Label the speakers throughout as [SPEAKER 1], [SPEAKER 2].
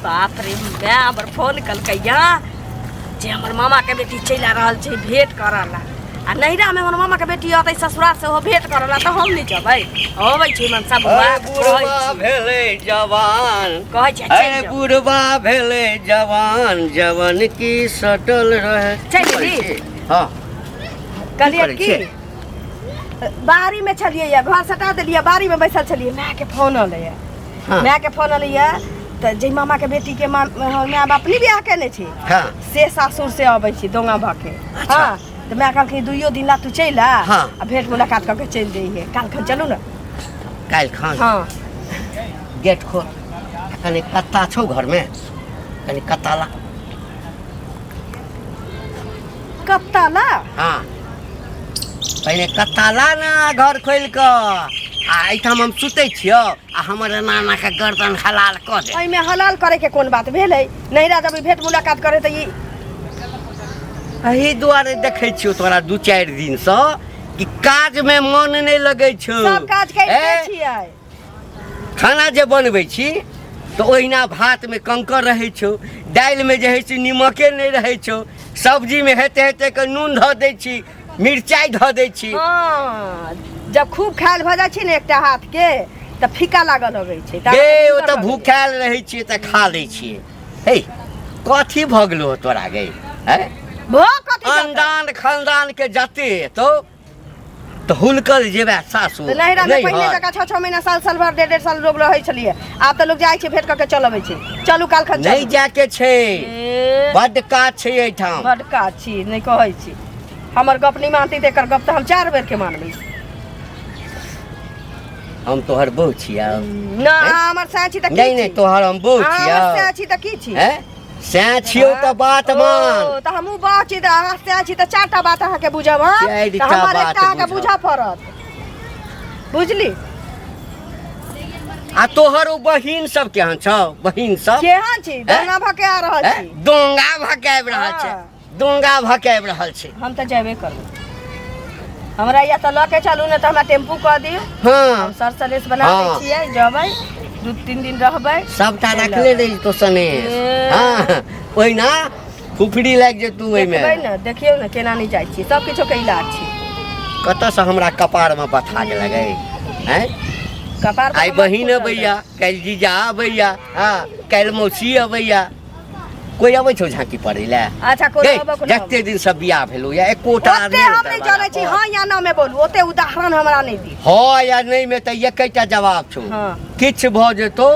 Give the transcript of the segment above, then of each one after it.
[SPEAKER 1] बाप रे, माय हमर फोन कलकैया जे हमर मामाके बेटी चलि आ रहल छै भेंट करऽ ला। आ नैहरामे हमर मामाके बेटी अतै ससुराल से, ओहो भेंट करऽ ला, तऽ हम नहि जेबै? अबै छै मनसा बौआ।
[SPEAKER 2] अरे बुढ़वा भेलै जवान।
[SPEAKER 1] कहै छै चलि
[SPEAKER 2] अरे
[SPEAKER 1] जाउ।
[SPEAKER 2] बुढ़वा भेलै जवान, जवन की सटल रहे।
[SPEAKER 1] चलि गेली?
[SPEAKER 2] हँ।
[SPEAKER 1] कहलियै
[SPEAKER 2] करै
[SPEAKER 1] की
[SPEAKER 2] छियै?
[SPEAKER 1] बाड़ीमे छलियै या घर सटा देलियै, बाड़ीमे बैसल छलियै, मायके फोन एलैया। मायके फोन एलैया तऽ जाहि मामाके बेटीके माँ हमर माय बाप नहि बियाह केने छै, से सासुर से अबै छै दोंगा भऽ के। हँ, तऽ माय कहलकै दुइयो दिन ला तू चलि आ। आ भेंट मुलाकात कऽ के चलि जइहे। काल्हि खन चलू ने।
[SPEAKER 2] काल्हि खन?
[SPEAKER 1] हँ।
[SPEAKER 2] गेट खोल आ कनि कत्ता छौ घरमे, कनि कत्ता ला।
[SPEAKER 1] कत्ता ला?
[SPEAKER 2] हँ, पहिने कत्ता ला ने घर खोलि कऽ, आ एहिठाम हम सुतै छियौ आ हमर एना एना के गर्दन हलाल कऽ दे।
[SPEAKER 1] एहिमे हलाल करे के कोन बात भेलै? नैहरा जब भेंट मुलाकात करे तऽ ई
[SPEAKER 2] एहि दुआरे देखै छियौ तोरा 2-4 दिनसँ कि काजमे मन नहि लगै छौ।
[SPEAKER 1] सब काज करिते
[SPEAKER 2] ए?
[SPEAKER 1] छियै।
[SPEAKER 2] खाना जे बनबै छी तऽ ओहिना भातमे कंकर रहै छौ, दालिमे जे होइ छै निमके नहि रहै छौ, सब्जीमे हेते हेते के नून धऽ दै छी, मिरचाइ धऽ दै छी।
[SPEAKER 1] हँ, जब खूब खायल भऽ जाइ छै ने एकटा हाथ के तऽ फीका लागऽ लगै छै। तऽ
[SPEAKER 2] गे
[SPEAKER 1] अहाँके
[SPEAKER 2] ओ तऽ
[SPEAKER 1] नीक लगै।
[SPEAKER 2] भूखायल रहै छियै तऽ खा लै छियै। हे, कथी भऽ गेलौ तोरा गे? हैं?
[SPEAKER 1] भऽ कथी जेतै?
[SPEAKER 2] खानदान खानदान के जते एतौ तऽ हुलकल जेबे सासुर।
[SPEAKER 1] तऽ नैहरा मे पहिने
[SPEAKER 2] नैहर।
[SPEAKER 1] जकाँ 6-6 महीना, साल साल भर, डेढ़ डेढ़ साल लोग रहै छलियै। आब तऽ लोग जाइ छै, भेंट कऽ के चल अबै छै। चलू काल्हि खन।
[SPEAKER 2] नहि
[SPEAKER 1] चलू।
[SPEAKER 2] जायके छै।
[SPEAKER 1] ए,
[SPEAKER 2] बड्ड काज छै एहिठाम।
[SPEAKER 1] बड्ड काज छी नहि कहै छी। हमर गप नहि मानतै तऽ एकर गप तऽ हम 4 बेर के मानबै।
[SPEAKER 2] हम तोहर बहू छियौ।
[SPEAKER 1] ना, अहाँ हमर साँय छी तऽ की
[SPEAKER 2] नहि नहि
[SPEAKER 1] छी?
[SPEAKER 2] तोहर हम बहू
[SPEAKER 1] अहाँ
[SPEAKER 2] छियौ।
[SPEAKER 1] हमर साँय छी तऽ की छी?
[SPEAKER 2] हैं? सएह छियौ तऽ बात
[SPEAKER 1] ओ,
[SPEAKER 2] मान।
[SPEAKER 1] तऽ हमहूँ बात छी तऽ अहाँ सएह छी तऽ चारिटा बात अहाँके बुझब। हँ,
[SPEAKER 2] चारिटा
[SPEAKER 1] तऽ हमर
[SPEAKER 2] बात
[SPEAKER 1] एकटा अहाँके
[SPEAKER 2] बुझब।
[SPEAKER 1] बुझऽ पड़त, बुझली?
[SPEAKER 2] आ तोहर ओ बहिन सब केहन छौ, बहिन सब?
[SPEAKER 1] केहन छी? दोना भऽ के आ रहल
[SPEAKER 2] हैं?
[SPEAKER 1] छी।
[SPEAKER 2] दोंगा भऽ के आबि रहल छै। दोंगा भऽ के आबि रहल छै।
[SPEAKER 1] हम तऽ जेबे करबै। हमरा या तऽ लऽ के चलू ने तऽ हमरा टेम्पू कऽ दियौ। हम सर सलेस बना दै छियै, जेबै, 2-3 दिन रहबै।
[SPEAKER 2] सबटा
[SPEAKER 1] चलि
[SPEAKER 2] रखले
[SPEAKER 1] अयबै।
[SPEAKER 2] रही तो सनेश।
[SPEAKER 1] ए।
[SPEAKER 2] हँ, ओहिना फुफड़ी लागि जेतू ओहिमे।
[SPEAKER 1] देखबै ने, देखियौ ने केना नहि जाइ छी। सब किछो के इलाज छै।
[SPEAKER 2] कतऽसँ हमरा कपारमे बथा गेल गे? हैं?
[SPEAKER 1] कपार पर
[SPEAKER 2] आइ
[SPEAKER 1] हमर
[SPEAKER 2] बहिन
[SPEAKER 1] फूटल
[SPEAKER 2] अबैया, काल्हि जीजा अबैया, हँ, काल्हि मौसी अबैया। कोइ अबै छौ झाँकी पढ़ै लए?
[SPEAKER 1] अच्छा, कोनो
[SPEAKER 2] गै,
[SPEAKER 1] अबो, कोनो
[SPEAKER 2] जते दिन से बियाह भेलौ या एकोटा
[SPEAKER 1] ओते
[SPEAKER 2] आदमी
[SPEAKER 1] हम नहि
[SPEAKER 2] दरवाजा
[SPEAKER 1] जानै छी।
[SPEAKER 2] पर।
[SPEAKER 1] हँ या ना मे बोलू, ओते उदाहरण हमरा नहि दी।
[SPEAKER 2] हँ या नहि मे तऽ एकेटा जवाब छौ। किछु भऽ जेतौ,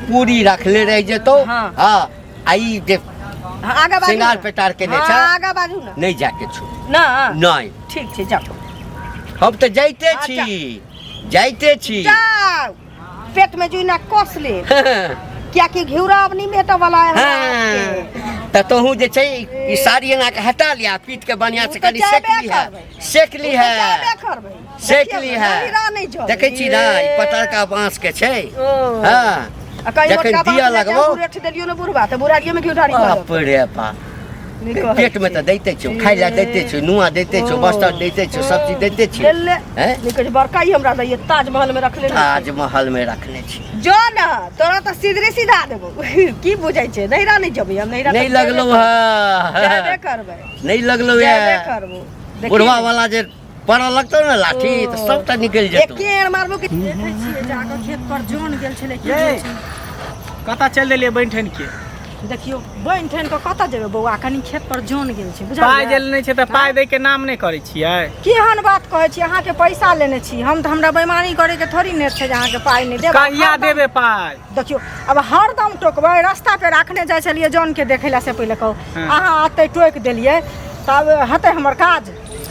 [SPEAKER 2] पूरी रखले रहि जेतौ। हँ, आ ई जे
[SPEAKER 1] हाँ, आगा बाजू
[SPEAKER 2] श्रृंगार
[SPEAKER 1] ने।
[SPEAKER 2] पेटार केने
[SPEAKER 1] हाँ,
[SPEAKER 2] छै।
[SPEAKER 1] आगा बाजू ने।
[SPEAKER 2] नहि जाके छौ।
[SPEAKER 1] ना?
[SPEAKER 2] नहि।
[SPEAKER 1] ठीक छै, जाउ।
[SPEAKER 2] हम तऽ जाइते छी, जाइते छी।
[SPEAKER 1] जाउ, पेट में जुइना कस ले, कियाकि घिउरा अब नहीं भेटऽ वाला है हमरा
[SPEAKER 2] हाँ, तऽ तोहू जे छै ई साड़ी एना के हटा लिया, पीट के बढ़िया से
[SPEAKER 1] ओ तऽ
[SPEAKER 2] कनि सेक
[SPEAKER 1] जेबे
[SPEAKER 2] ली है।
[SPEAKER 1] करबै।
[SPEAKER 2] सेक ली है।
[SPEAKER 1] जाबे करबै।
[SPEAKER 2] सेक
[SPEAKER 1] देखियौ
[SPEAKER 2] ली
[SPEAKER 1] ने,
[SPEAKER 2] है।
[SPEAKER 1] नहिरा नहि जेबै।
[SPEAKER 2] देखै छी ने, ई पतरका बाँस के छै।
[SPEAKER 1] ओ।
[SPEAKER 2] हँ।
[SPEAKER 1] आ कहीं
[SPEAKER 2] जखन
[SPEAKER 1] मोटका
[SPEAKER 2] दिया
[SPEAKER 1] बाँस लए कऽ
[SPEAKER 2] लगबौ।
[SPEAKER 1] गुरेठ देलियौ ने बुढ़बा तऽ बुढ़ारियो में घिउ ढारी भऽ
[SPEAKER 2] बाप रे बाप।
[SPEAKER 1] नहि कहै
[SPEAKER 2] पेट में
[SPEAKER 1] छी।
[SPEAKER 2] तऽ दैते छौ, खाय लए दैते छौ, नुआ दैते छौ, बस्तर दैते छौ, सब चीज दैते छौ।
[SPEAKER 1] ले ले।
[SPEAKER 2] हैं?
[SPEAKER 1] नहि कहै छै, बड़का ही हमरा दैये, ताजमहल में रखले नहि छै।
[SPEAKER 2] ताजमहल में रखने छी।
[SPEAKER 1] जो ने, तोरा तऽ सीधरे सीधा देबौ। की बुझै छै? नैहरा नहि जेबै हम, नैहरा
[SPEAKER 2] नहि
[SPEAKER 1] तऽ जेबे
[SPEAKER 2] लगलौ
[SPEAKER 1] करबै।
[SPEAKER 2] है।
[SPEAKER 1] जेबे करबै।
[SPEAKER 2] नहि लगलौ
[SPEAKER 1] जेबे
[SPEAKER 2] है।
[SPEAKER 1] करबौ। देखियौ
[SPEAKER 2] बुढ़वा
[SPEAKER 1] ने।
[SPEAKER 2] वाला जे पड़ऽ लगतौ ने लाठी तऽ सबटा निकलि जेतौ।
[SPEAKER 1] एके एहन मारबो कि
[SPEAKER 3] देखै छियै जाकऽ खेत पर जन गेल छलै की
[SPEAKER 4] ये।
[SPEAKER 3] होइ छै।
[SPEAKER 4] कतऽ चलि देलियै बनि ठनि के?
[SPEAKER 3] देखियौ, बनि ठनि कऽ कतऽ जेबै बौआ, कनि खेत पर जन गेल छै।
[SPEAKER 4] पाइ
[SPEAKER 3] बुझलियै?
[SPEAKER 4] जे नहि छै तऽ पाइ दै के नाम नहि करै छियै।
[SPEAKER 3] केहन बात कहै छी? अहाँके पैसा लेने छी हम तऽ हमरा बेईमानी करैके थोड़ी ने छै जे अहाँके पाइ नहि देब।
[SPEAKER 4] कहिया
[SPEAKER 3] हरदम-
[SPEAKER 4] देबै पाइ?
[SPEAKER 3] देखियौ, आब हरदम टोकबै? रास्ता पे राखने जाइ छलियै जनके देखै लए, से पहिले कहू। अहाँ एतै टोकि देलियै तब हेतै हमर काज?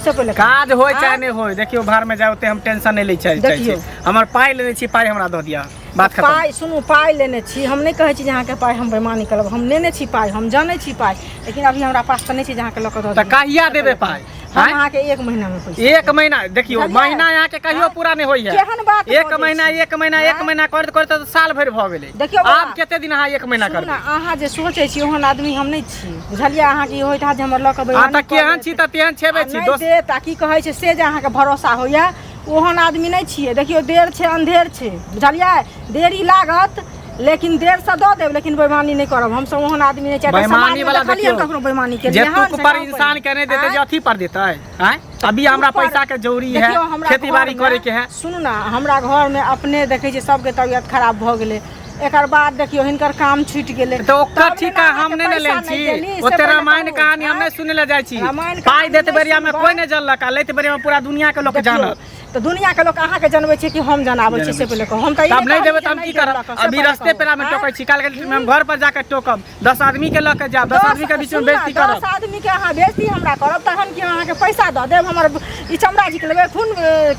[SPEAKER 3] से पहिले कहू।
[SPEAKER 4] काज होय चाहे
[SPEAKER 3] आँय?
[SPEAKER 4] नहि होय, देखियौ, भाड़ में जाय ओते हम टेंशन नहि लै चाहै
[SPEAKER 3] देखियौ।
[SPEAKER 4] छी। हमर पाइ लेने छी, पाइ हमरा दऽ दिअ, बात खतम।
[SPEAKER 3] पाइ सुनू, पाइ लेने छी हम, नहि कहै छी जे अहाँके पाइ हम बेईमानी करब। हम लेने छी पाइ, हम जानै छी पाइ, लेकिन अभी हमरा पास तऽ नहि छै जे अहाँके लऽ कऽ दऽ
[SPEAKER 4] तऽ
[SPEAKER 3] दिअ।
[SPEAKER 4] कहिया देबै पाइ?
[SPEAKER 3] हम
[SPEAKER 4] आँय?
[SPEAKER 3] अहाँके 1 महीनामे पैसा।
[SPEAKER 4] 1 महीना? देखियौ,
[SPEAKER 3] बुझलियै?
[SPEAKER 4] महीना अहाँके कहियो पूरा नहि होइया।
[SPEAKER 3] केहन बात
[SPEAKER 4] 1
[SPEAKER 3] बजै
[SPEAKER 4] महीना
[SPEAKER 3] छी?
[SPEAKER 4] 1 महीना 1
[SPEAKER 3] आँय?
[SPEAKER 4] महीना करैत करैत तऽ साल भरि भऽ गेलै।
[SPEAKER 3] देखियौ बौआ,
[SPEAKER 4] आब कते दिन अहाँ 1 महीना
[SPEAKER 3] सुनू ने,
[SPEAKER 4] करबै?
[SPEAKER 3] अहाँ जे सोचै छी ओहन आदमी हम नहि छी, बुझलियै? अहाँके ई होइत हैत जे हमर लऽ कऽ
[SPEAKER 4] अहाँ
[SPEAKER 3] बेईमानी
[SPEAKER 4] तऽ
[SPEAKER 3] कऽ
[SPEAKER 4] केहन
[SPEAKER 3] लेत।
[SPEAKER 4] छी तऽ तेहन छेबे
[SPEAKER 3] आ
[SPEAKER 4] छी
[SPEAKER 3] नहि
[SPEAKER 4] दोस्त।
[SPEAKER 3] देत आ की कहै छै से जे अहाँके भरोसा होइया, ओहन आदमी नहि छियै। देखियौ, देर छै अन्धेर छै, बुझलियै? देरी लागत, लेकिन देर से दऽ देब, लेकिन बेईमानी नहि करब। हमसब ओहन आदमी नहि छै।
[SPEAKER 4] बेईमानी वाला
[SPEAKER 3] देखलियै
[SPEAKER 4] देखियौ
[SPEAKER 3] ककरो बेईमानी के
[SPEAKER 4] जे तुक पर इंसान के नहीं देते, जे अथी पर देते हैं। अभी हमरा पैसा के जरूरी है, खेती बाड़ी करे के है।
[SPEAKER 3] सुनू ना, हमरा घर में अपने देखै छियै सबके तबियत खराब भऽ गेलै। एकर बाद देखियौ हिनकर काम छूटि गेलै।
[SPEAKER 4] तऽ ओकर
[SPEAKER 3] तब
[SPEAKER 4] ठीक
[SPEAKER 3] ने
[SPEAKER 4] है, हम
[SPEAKER 3] अहाँके
[SPEAKER 4] नहि ने
[SPEAKER 3] पैसा
[SPEAKER 4] लेने
[SPEAKER 3] नहि
[SPEAKER 4] छी।
[SPEAKER 3] देली, से
[SPEAKER 4] ओते
[SPEAKER 3] पहिले
[SPEAKER 4] रामायण
[SPEAKER 3] कहू,
[SPEAKER 4] कहानी हम
[SPEAKER 3] आँय?
[SPEAKER 4] नहि सुनै लए जाइ छी।
[SPEAKER 3] रामायण
[SPEAKER 4] पाइ
[SPEAKER 3] कहानी
[SPEAKER 4] देत
[SPEAKER 3] नहि
[SPEAKER 4] बेरिया में
[SPEAKER 3] सुनबै।
[SPEAKER 4] कोई नहि जानलक, आ लैत बेरिया में पूरा दुनिया के लोक
[SPEAKER 3] देखियौ,
[SPEAKER 4] जानत।
[SPEAKER 3] तऽ दुनिया के लोक अहाँके जनबै छै कि हम जनाबै छी, से पहिले कहू। हम तऽ ई
[SPEAKER 4] तब नहि
[SPEAKER 3] कहब
[SPEAKER 4] देबै
[SPEAKER 3] जे
[SPEAKER 4] तऽ हम
[SPEAKER 3] नहि
[SPEAKER 4] की करब?
[SPEAKER 3] देलक, से
[SPEAKER 4] अभी
[SPEAKER 3] पहिले
[SPEAKER 4] रस्ते
[SPEAKER 3] कहू।
[SPEAKER 4] पेरा में
[SPEAKER 3] आँय?
[SPEAKER 4] टोकै छी, काल्हि के हम घर पर जाके टोकब, 10 आदमी के लऽ के जायब, 10 आदमी के बीच में
[SPEAKER 3] सुनू ना,
[SPEAKER 4] बेइज्जती
[SPEAKER 3] 10
[SPEAKER 4] करब।
[SPEAKER 3] आदमी के अहाँ बेइज्जती हमरा करब, तहन की अहाँके पैसा दऽ देब? हमर ई चमड़ा झीक लेबै, खून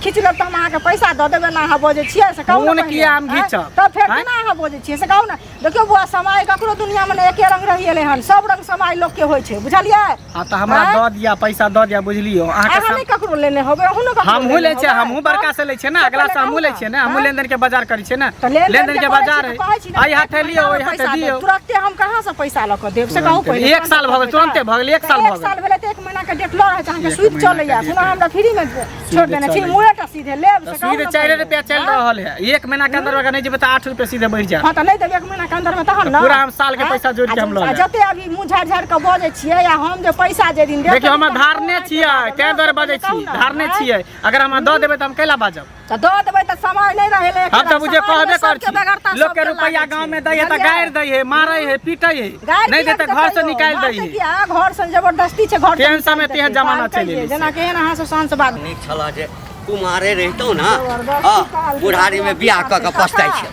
[SPEAKER 3] खींच लेब तऽ हम अहाँके पैसा दऽ देबै? ना अहाँ बजै छियै से कहू ने
[SPEAKER 4] खून
[SPEAKER 3] पहिले।
[SPEAKER 4] किया हम
[SPEAKER 3] आँय?
[SPEAKER 4] घीचब?
[SPEAKER 3] तब फेर
[SPEAKER 4] आँय?
[SPEAKER 3] केना अहाँ बजै छियै से कहू ने। देखियौ बौआ, समय ककरो दुनिया में एके रंग रहि एलै हन, सब रंग समय लोक के होइ छै, बुझलियै?
[SPEAKER 4] हाँ तऽ हमरा
[SPEAKER 3] आँय?
[SPEAKER 4] दऽ दिया, पैसा दऽ दिया, बुझलियौ अहाँके।
[SPEAKER 3] अहाँ नहि ककरो लेने होबै, अहूँ ने ककरो
[SPEAKER 4] हमहूँ लै छियै,
[SPEAKER 3] होबै।
[SPEAKER 4] हमहूँ बड़का से लै छियै ने,
[SPEAKER 3] से
[SPEAKER 4] अगला
[SPEAKER 3] पहिले
[SPEAKER 4] से हमहूँ
[SPEAKER 3] कहू
[SPEAKER 4] लै छियै ने, हमहूँ
[SPEAKER 3] आँय?
[SPEAKER 4] लेनदेन के बाजार करै छियै ने।
[SPEAKER 3] तऽ लेनदेन
[SPEAKER 4] लेनदेन के
[SPEAKER 3] करै छी
[SPEAKER 4] बाजार
[SPEAKER 3] तऽ
[SPEAKER 4] है,
[SPEAKER 3] कहै छी ने,
[SPEAKER 4] एहि
[SPEAKER 3] एक
[SPEAKER 4] हाथे लियौ,
[SPEAKER 3] महीनामे
[SPEAKER 4] ओहि हाथे
[SPEAKER 3] पैसा देब।
[SPEAKER 4] दियौ।
[SPEAKER 3] तुरन्ते हम कहाँ से पैसा लऽ कऽ देब से कहू पहिले।
[SPEAKER 4] एक साल भऽ गेल, तुरन्ते भऽ गेल, एक साल
[SPEAKER 3] तऽ
[SPEAKER 4] भऽ
[SPEAKER 3] एक
[SPEAKER 4] गेल।
[SPEAKER 3] साल भेलै तऽ एक महीना के डेट लऽ रहल छै अहाँके।
[SPEAKER 4] एक
[SPEAKER 3] सूद
[SPEAKER 4] महीना
[SPEAKER 3] चलैया
[SPEAKER 4] के
[SPEAKER 3] सुना
[SPEAKER 4] डेट।
[SPEAKER 3] हमरा फ्री में छोड़ देने छी,
[SPEAKER 4] चलैया।
[SPEAKER 3] मुँहे सीधे लेब से कहू
[SPEAKER 4] सीधे
[SPEAKER 3] ने
[SPEAKER 4] 4
[SPEAKER 3] पहिले।
[SPEAKER 4] रुपया चलि
[SPEAKER 3] आँय?
[SPEAKER 4] रहल है। एक महीना के अंदर अगर नहीं जेबै तऽ 8 रुपया सीधे बढ़ि जायत।
[SPEAKER 3] हाँ तऽ नहि देबै एक महीना के अंदर में तहन ने
[SPEAKER 4] पूरा हम साल के
[SPEAKER 3] आँय?
[SPEAKER 4] पैसा जोड़ि के हम लऽ
[SPEAKER 3] आ
[SPEAKER 4] लेब।
[SPEAKER 3] जते अभी मुँह झाड़ि झाड़ि कऽ बजै छियै, आ हम जे पैसा जे दिन देब
[SPEAKER 4] देखियौ,
[SPEAKER 3] तै
[SPEAKER 4] हम
[SPEAKER 3] दिन
[SPEAKER 4] धारने
[SPEAKER 3] तऽ
[SPEAKER 4] छियै,
[SPEAKER 3] हम
[SPEAKER 4] तें दुआरे बजै
[SPEAKER 3] कहू
[SPEAKER 4] छी।
[SPEAKER 3] ने,
[SPEAKER 4] धारने
[SPEAKER 3] आँय?
[SPEAKER 4] छियै, अगर हमरा दऽ देबै तऽ हम कैला बाजब?
[SPEAKER 3] तऽ दऽ देबै तऽ समय नहि रहै।
[SPEAKER 4] हम तऽ बुझे कहबे कर छी, लोक के रुपैआ गाँव में दै है तऽ गारि दै है, मारै है, पीटै है, नहि देतै घर से निकालि दै है।
[SPEAKER 3] किया घर से जबरदस्ती छै? घर से
[SPEAKER 4] तेहन
[SPEAKER 3] निकालि
[SPEAKER 4] समय, तेहन
[SPEAKER 3] देतै।
[SPEAKER 4] जमाना
[SPEAKER 3] पालकै
[SPEAKER 4] चलि
[SPEAKER 3] जे,
[SPEAKER 4] एलै।
[SPEAKER 3] जेना केहन अहाँ सब शान से बात
[SPEAKER 2] नीक छल जे कुमारे रहितौ ने।
[SPEAKER 3] जबरदस्ती
[SPEAKER 2] हँ,
[SPEAKER 3] कहलकै,
[SPEAKER 2] बुढ़ारी में बियाह कऽ के पछताइ छै।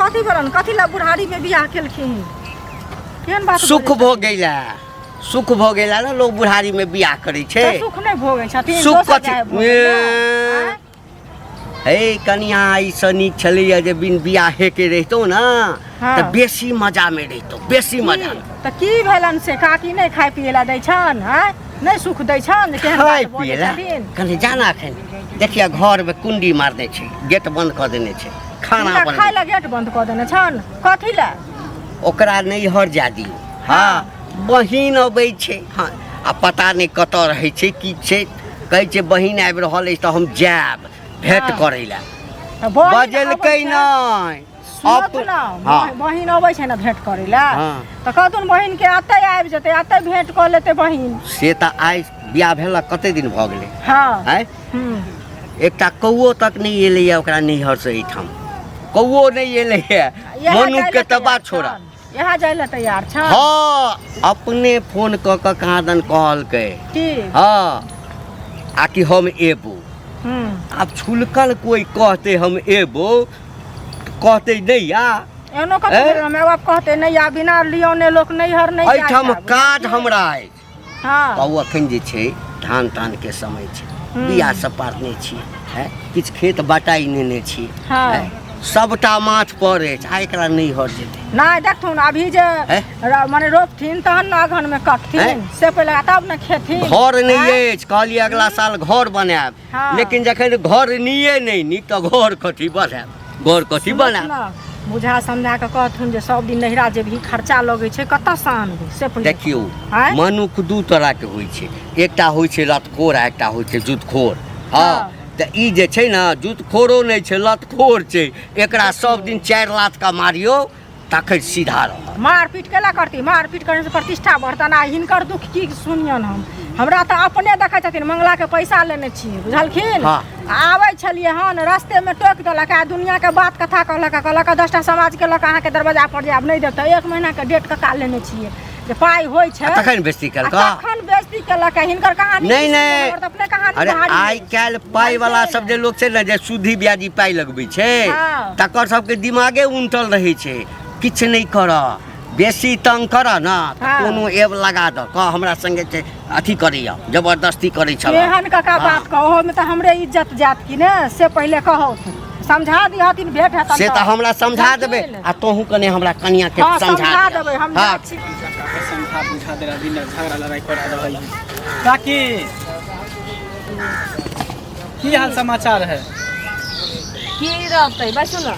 [SPEAKER 3] कथी भेलन? कथी लए बुढ़ारी में बियाह केलखिन? केहन बात
[SPEAKER 2] सुख
[SPEAKER 3] बजै
[SPEAKER 2] भऽ गेला, सुख भऽ गेला ने, लोग बुढ़ारी में बियाह करै छै।
[SPEAKER 3] तऽ सुख नहि भोगै छथिन?
[SPEAKER 2] सुख
[SPEAKER 3] दोसर
[SPEAKER 2] कथी
[SPEAKER 3] जाय भोगै ने, आँय?
[SPEAKER 2] हे कनिया, एहिसँ नीक छलैया जे बिन बियाहे के रहितौ ने तऽ बेसी मजा मे रहितौ, बेसी मजा मे।
[SPEAKER 3] तऽ की भेलन से? काकी नहि खाय पियै लए दै छनि? आँय, नहि सुख दै छनि जे केहन
[SPEAKER 2] खाय
[SPEAKER 3] बात बजै
[SPEAKER 2] पियै लए
[SPEAKER 3] छथिन?
[SPEAKER 2] कनि जाना, एखन देखिए घरमे कुंडी मारने छै, गेट बंद कऽ देने छै, खाना
[SPEAKER 3] हिनका
[SPEAKER 2] बन
[SPEAKER 3] खाय लए गेट बंद कऽ देने छनि कथी लए?
[SPEAKER 2] ओकरा नैहर जा दियौ। हँ, बहिन अबै छै, हँ, आ पता नहि कतऽ रहै छै, की छै। कहै छै बहिन आबि रहल अछि तऽ हम जायब भेंट करै लए।
[SPEAKER 3] तऽ बहिन
[SPEAKER 2] बजेलकै
[SPEAKER 3] अबै छै।
[SPEAKER 2] नहि।
[SPEAKER 3] सुनत ने। बहिन अबै छै ने भेंट करै लए, तऽ कहथुन बहिन के एतै आबि जेतै, एतै भेंट कऽ लेतै बहिन।
[SPEAKER 2] से तऽ आइ बियाह भेला कते दिन भऽ गेलै? आँय, एकटा कौओ तक नहि एलैया ओकरा नैहरसँ एहिठाम, कौओ नहि एलैया।
[SPEAKER 3] इएह
[SPEAKER 2] मनुख
[SPEAKER 3] जाइ
[SPEAKER 2] के
[SPEAKER 3] लए
[SPEAKER 2] तऽ बात
[SPEAKER 3] तैयार
[SPEAKER 2] छोड़ा।
[SPEAKER 3] छनि। इएह जाइ लए तैयार छनि?
[SPEAKER 2] हँ, अपने फोन कऽ कऽ कहाँदन कहलकै
[SPEAKER 3] की?
[SPEAKER 2] हँ, आ कि हम एबो। आब छुलकल कोइ कहते हम एबो, कहते नहि आ।
[SPEAKER 3] एहनो कतौ भेल? माय बाप कहते नहि आ, बिना लियौने लोक नैहर नहि जाइ
[SPEAKER 2] एहिठाम
[SPEAKER 3] छै,
[SPEAKER 2] काज
[SPEAKER 3] बुझलियै?
[SPEAKER 2] हमरा अछि। कहू, अखन जे छै धान तान के समय छै, बिया सब पारने छी, हैं, किछु खेत बटाइ नेने छी, हैं, सबटा माथ पर अछि, आ एकरा नैहर जेतै?
[SPEAKER 3] नहि, देखथुन अभी जे
[SPEAKER 2] हैं?
[SPEAKER 3] मने रोपथिन तहन ने अगहन में कटथिन।
[SPEAKER 2] हैं?
[SPEAKER 3] से पहिले तब ने खेथिन।
[SPEAKER 2] घर नहि
[SPEAKER 3] हैं?
[SPEAKER 2] अछि, कहलियै अगला साल घर बनायब, लेकिन जखन घर निये नहि नीक तऽ घर कथी बनायब, घर कथी
[SPEAKER 3] सुनत
[SPEAKER 2] बनायब?
[SPEAKER 3] ने, बुझा समझा कऽ कहथुन जे सब दिन नैहरा जेबही, खर्चा लगै छै, कतऽसँ आनबै से पहिले।
[SPEAKER 2] देखियौ,
[SPEAKER 3] आँय?
[SPEAKER 2] मनुख दू तरह के होइ छै, एकटा होइ छै लतखोर आ एकटा होइ छै जुतखोर। हँ, तऽ ई जे छै ने, जुतखोरो नहि छै, लतखोर छै। एकरा सब दिन 4 लात का मारियौ तखन सीधा रहत।
[SPEAKER 3] मारपीट केला करती? मारपीट करने से प्रतिष्ठा बढ़तन? आ हिनकर दुख की सुनियन हम? हमरा तऽ अपने देखै छथिन, मंगला के पैसा लेने छियै, बुझलखिन? आबै छलियै हन, रस्ते में टोकि देलक आ दुनिया के बात कथा कहलक आ कहलक 10टा समाज के लऽ कऽ अहाँके दरवाजा पर जायब, नहि देतै। एक महीना के डेट कका लेने छियै जे पाइ होइ छै।
[SPEAKER 2] आ तखन बेइज्जती
[SPEAKER 3] आ
[SPEAKER 2] केलक?
[SPEAKER 3] तखन बेइज्जती केलक। आ हिनकर कहानी
[SPEAKER 2] नहि
[SPEAKER 3] की
[SPEAKER 2] नहि
[SPEAKER 3] सुनियन? हमर तऽ अपने कहानी
[SPEAKER 2] अरे
[SPEAKER 3] भारी
[SPEAKER 2] आइ
[SPEAKER 3] अछि।
[SPEAKER 2] काल्हि पाइ वाला सब जे लोक छै ने, जे सूदी ब्याजी पाइ लगबै छै, तकर सबके दिमागे उनटल रहै छै। किछु नहि कर, बेसी तंग कर ने तऽ कोनो एब लगा दऽ कह, हमरा संगे छै अथी करैया, जबरदस्ती करै छल।
[SPEAKER 3] केहन काका बात कह, ओहोमे तऽ हमरे इज्जत जायत कि ने? से पहिले कहौ, समझा दिहथिन, भेंट हेतनि।
[SPEAKER 2] से तऽ हमरा समझा देबै, आ तोहूँ कने हमरा कनिया के
[SPEAKER 3] हँ,
[SPEAKER 2] समझा
[SPEAKER 3] समझा
[SPEAKER 2] दिअ।
[SPEAKER 3] देबै हम। जाइ छी।
[SPEAKER 4] समझा बुझा देला, दिन राति झगड़ा लड़ाई करैत रहै है। काकी, की हाल समाचार है?
[SPEAKER 1] की रहतै, बैसू ने।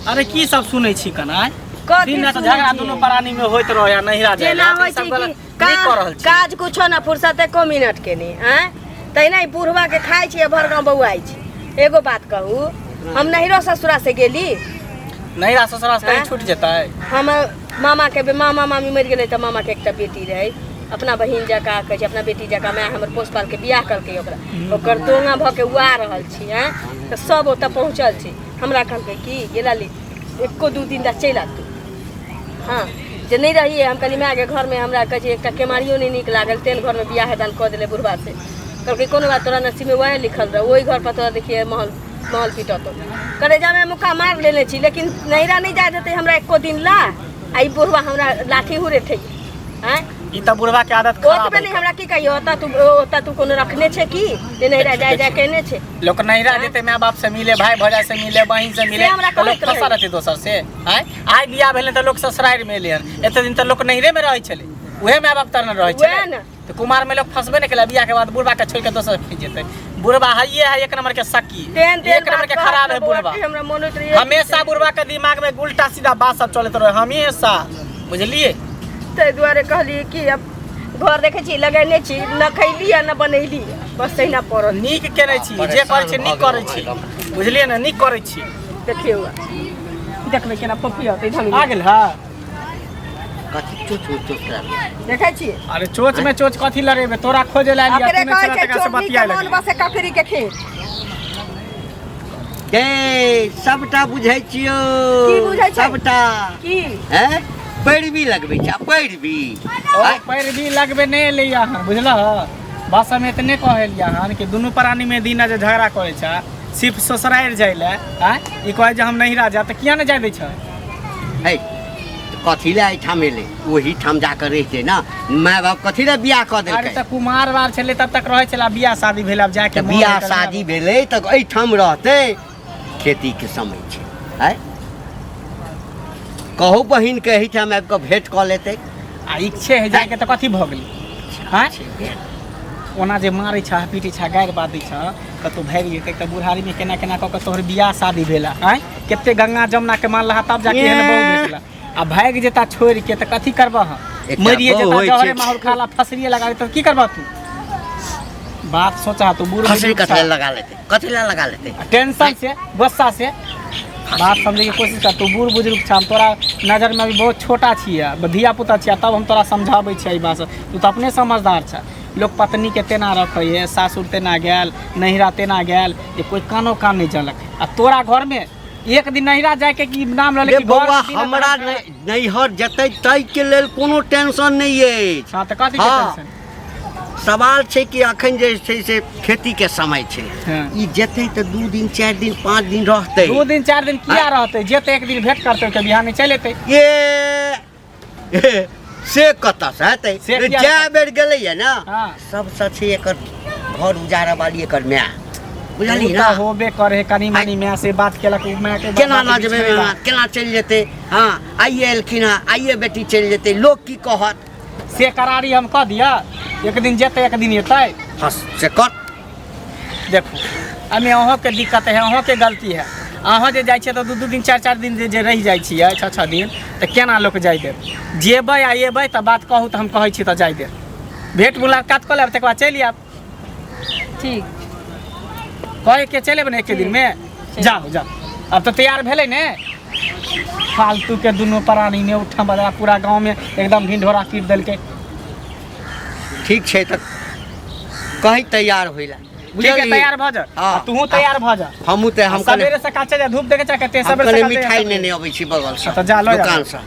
[SPEAKER 4] अरे, की सब सुनै छी कनाय?
[SPEAKER 1] कथी
[SPEAKER 4] दिन राति
[SPEAKER 1] सुनै
[SPEAKER 4] झगड़ा
[SPEAKER 1] छियै?
[SPEAKER 4] दुनू प्राणी में होइत रहै नहिरा जाय
[SPEAKER 1] जेना होइ छै कि
[SPEAKER 4] नहि कऽ रहल छी।
[SPEAKER 1] काज कुछो ना, फुर्सत एको मिनट के नहीं। आँय, तहिना ई बुढ़वा के खाइ छियै, भर गाँव बौआइ छै। एगो बात कहू, हम नैहरो ससुरा से गेली।
[SPEAKER 4] नैहरा ससुरा से कहीं छूट जेतै।
[SPEAKER 1] हम मामा के मामा मामी मरि गेलै तऽ मामा के एकटा बेटी रहै, अपना बहिन जकाँ कहै छै, अपना बेटी जकाँ माय हमर पोस पाल के बियाह केलकै ओकरा, ओकर दोंगा भऽ के उआ रहल छी। आँय, तऽ सब ओतऽ पहुँचल छी। हमरा कहलकै कि गे लाली एको 2 दिन ला चलि आ तू। हँ जे नहि रहियै, हम कहलियै मायके घरमे हमरा कहै छै एकटा केमारियो नहि नीक लागल, तेहन घरमे बियाह दान कऽ देलै बुढ़बा से। कहलकै कोनो बात, तोरा नसीबमे वएह लिखल रहौ, ओहि घर पर तोरा देखियै महल महल पिटतो। करेजामे मुक्का मार लेने छी, लेकिन नैहरा नहि जाय देतै हमरा एको दिन ला। आ ई बुढ़बा हमरा लाठी हुरेठै। आँय,
[SPEAKER 4] ई तऽ बुढ़बा के आदत खराब
[SPEAKER 1] ओतबे
[SPEAKER 4] है।
[SPEAKER 1] नहि हमरा की कहियो, ओतऽ तू ओतऽ तू कोनो रखने छै की जे नैहरा जाय जाय केने छै?
[SPEAKER 4] लोक नैहरा जेतै माय बाप से मिले, भाई भौजाई से मिले, बहिन से मिले,
[SPEAKER 1] से हमरा
[SPEAKER 4] तऽ लोक
[SPEAKER 1] कहैत रहै।
[SPEAKER 4] फंसा रहतै दोसर से। आँय, आइ बियाह भेलै तऽ लोक ससुरारि मे एलै हन, एते दिन तऽ लोक नैहरे मे रहै छलै, उहे माय बाप तर ने रहै
[SPEAKER 1] वएह
[SPEAKER 4] छलै।
[SPEAKER 1] ने।
[SPEAKER 4] तऽ कुमार मे लोक फंसबे नहि केलै, बियाह के बाद बुढ़बा के छोड़ि के दोसर फंसि जेतै। बुढ़बा हइये है एक नंबर के सकी,
[SPEAKER 1] तेहन तेहन
[SPEAKER 4] एक नंबर
[SPEAKER 1] बात
[SPEAKER 4] के खराब है
[SPEAKER 1] कहत बौआ
[SPEAKER 4] बुढ़बा।
[SPEAKER 1] कि हमरा मन होइत रहैए।
[SPEAKER 4] हमेशा बुढ़बा के दिमाग में उल्टा सीधा बात सब चलैत रहे हमेशा, बुझलिए?
[SPEAKER 1] ताहि दुआरे कहलियै कि अब घर देखै छी लगेने छी, न खैली आ न बनैली, बस तहिना पड़ल।
[SPEAKER 4] नीक केने छी, जे करै छी नीक करै छी, बुझलिए ने? नीक करै छी।
[SPEAKER 1] देखियौ देखबै केना पप्पी औतै धन
[SPEAKER 4] आ गेल। हाँ
[SPEAKER 2] कथी चोच में चोच लड़बै?
[SPEAKER 1] देखै छी।
[SPEAKER 4] अरे चोच में चोच कथी लड़ेबे, तोरा खोजे ला लिया,
[SPEAKER 1] ओकरे
[SPEAKER 4] तू
[SPEAKER 1] कहै
[SPEAKER 4] नहि
[SPEAKER 1] छै
[SPEAKER 4] छला से
[SPEAKER 1] चोरनी के
[SPEAKER 4] बतियाए
[SPEAKER 1] मन
[SPEAKER 4] लगली।
[SPEAKER 1] बसे ककरी के खेत।
[SPEAKER 2] गे सबटा बुझै छियौ।
[SPEAKER 1] की बुझै छै?
[SPEAKER 2] सबटा।
[SPEAKER 1] की?
[SPEAKER 2] हैं, पैरवी लगबै छै, पैरवी।
[SPEAKER 4] ओ पैरवी लगबे नहि एलै अहाँ, बुझलह? बस हम एतने कहलियै हन कि दुनू प्राणी में दिना जे झगड़ा करै छै, सिर्फ ससुरारि जाइ लए। आँय, ई कहै जे हम नैहरा जायब, तऽ किया नहि जाय दै छै?
[SPEAKER 2] है कथी लए एहिठाम एलै? ओही ठाम जाकऽ रहितै ने। माय बाप कथी लए बियाह कऽ
[SPEAKER 4] अरे
[SPEAKER 2] देलकै?
[SPEAKER 4] तऽ कुमार बार छलै तब तक रहै छलै, बियाह शादी भेल, आब जाके
[SPEAKER 2] तऽ
[SPEAKER 4] मोन
[SPEAKER 2] बियाह
[SPEAKER 4] हेतै ने।
[SPEAKER 2] शादी भेलै तऽ एहिठाम रहतै? खेतीके समय छै। आँय कहू बहिनके एहिठाम आबि कऽ भेँट कऽ लेतै।
[SPEAKER 4] आ इच्छे है जाके तऽ कथी भऽ गेलै? आँय, ओना जे मारै छह, पीटै छह, गारि बात दै छह, कतहु भागि जेतै तऽ बुढ़ारीमे केना केना कऽ कऽ तोहर बियाह शादी भेल। आँय, कते गंगा जमुनाके मानलह तब जाके एहन बहु भेटला, आ भागि जेता छोड़ि के तऽ कथी करबह?
[SPEAKER 2] एकटा
[SPEAKER 4] मरिए
[SPEAKER 2] बहु
[SPEAKER 4] जेता,
[SPEAKER 2] होइ छै।
[SPEAKER 4] जहरे माहौल खाला फसरिए लगा तऽ की करबह तू? बात सोचा तू बूढ़
[SPEAKER 2] फसरी
[SPEAKER 4] बुजुर्ग
[SPEAKER 2] कथी लए
[SPEAKER 4] छह।
[SPEAKER 2] लगा लेतै? कथी लए लगा लेतै?
[SPEAKER 4] टेंशन से, गुस्सा से बात समझे के कोशिश कर। तू बूढ़ बुजुर्ग छ, हम तोरा नजर में अभी बहुत छोटा छियै, धिया पुता छियै, तब हम तोरा समझाबै छियै ई बात। तू तऽ अपने समझदार छ। लोक पत्नी के तेना रखै है, सासुर तेना गेल, नैहरा तेना गेल जे कोई कानो कान नहि जनलक, आ तोरा घर में एक दिन नैहरा जाके की नाम रहलै
[SPEAKER 2] रे
[SPEAKER 4] कि घर
[SPEAKER 2] बौआ,
[SPEAKER 4] के दिन
[SPEAKER 2] हमरा नैहर जेतै ताहिके लेल कोनो टेंशन नहि अछि।
[SPEAKER 4] हाँ, तऽ कथी के
[SPEAKER 2] हाँ।
[SPEAKER 4] टेंशन?
[SPEAKER 2] सवाल छै कि अखन जे छै से खेतीके समय छै। ई जेतै तऽ 2 दिन 4 दिन 5 दिन रहतै।
[SPEAKER 4] 2 दिन 4 दिन किया रहतै? जेतै एक दिन भेंट करतै के बिहान चलि एतै।
[SPEAKER 2] ये से कतऽसँ हेतै?
[SPEAKER 4] से किया?
[SPEAKER 2] जए बेर गेलैया ने, सबसँ छै एकर घर उजारऽ वाली एकर माय, बुझलिही
[SPEAKER 4] ओ
[SPEAKER 2] ना?
[SPEAKER 4] तऽ होबे करे है, कनी मनी माय से बात केलक, उ माय के
[SPEAKER 2] केना
[SPEAKER 4] बात
[SPEAKER 2] लऽ
[SPEAKER 4] के
[SPEAKER 2] जेबै?
[SPEAKER 4] बीचमे
[SPEAKER 2] माय केना चलि जेतै? हँ, आइए एलखिन हँ, आइए बेटी चलि जेतै, लोक की कहत?
[SPEAKER 4] से करारी हम कऽ दिअ, एक दिन जेतै एक दिन एतै।
[SPEAKER 2] हँ, से कर।
[SPEAKER 4] देखू, एहिमे अहूँके दिक्कत है, अहूँके गलती है। अहाँ जे जाइ छियै तऽ 2 2 दिन 4 4 दिन जे जे रहि जाइ छियै, 6 6 दिन, तऽ केना लोक जाय देत? जेबै आ एबै तऽ बात कहू तऽ हम कहै छी तऽ जाय देत। भेंट मुलाकात कऽ लेब, तकर बाद चलि आयब।
[SPEAKER 1] ठीक।
[SPEAKER 4] कहे के चलि एबै ने एके दिनमे? जाउ जाउ, आब तऽ तैयार भेलै ने। फालतू के दुनू प्राणी में उठा बदला पूरा गाँव में एकदम ढिंढोरा पीट देलकै।
[SPEAKER 2] ठीक छै, तऽ कहीं तैयार होइ लए।
[SPEAKER 4] ठीक है, तैयार भऽ जा।
[SPEAKER 2] हाँ।
[SPEAKER 4] आ तूहू तैयार भऽ जा।
[SPEAKER 2] हमहूँ तऽ हम कने
[SPEAKER 4] सवेरे सकाल चलि जा, धूप देखे छै कते
[SPEAKER 2] हम
[SPEAKER 4] सवेरे
[SPEAKER 2] कने
[SPEAKER 4] सकाल चलि जा
[SPEAKER 2] मिठाई
[SPEAKER 4] सवेरे।
[SPEAKER 2] नेने अबै छी बगलसँ
[SPEAKER 4] तऽ जा, लऽ जा।
[SPEAKER 2] दोकानसँ।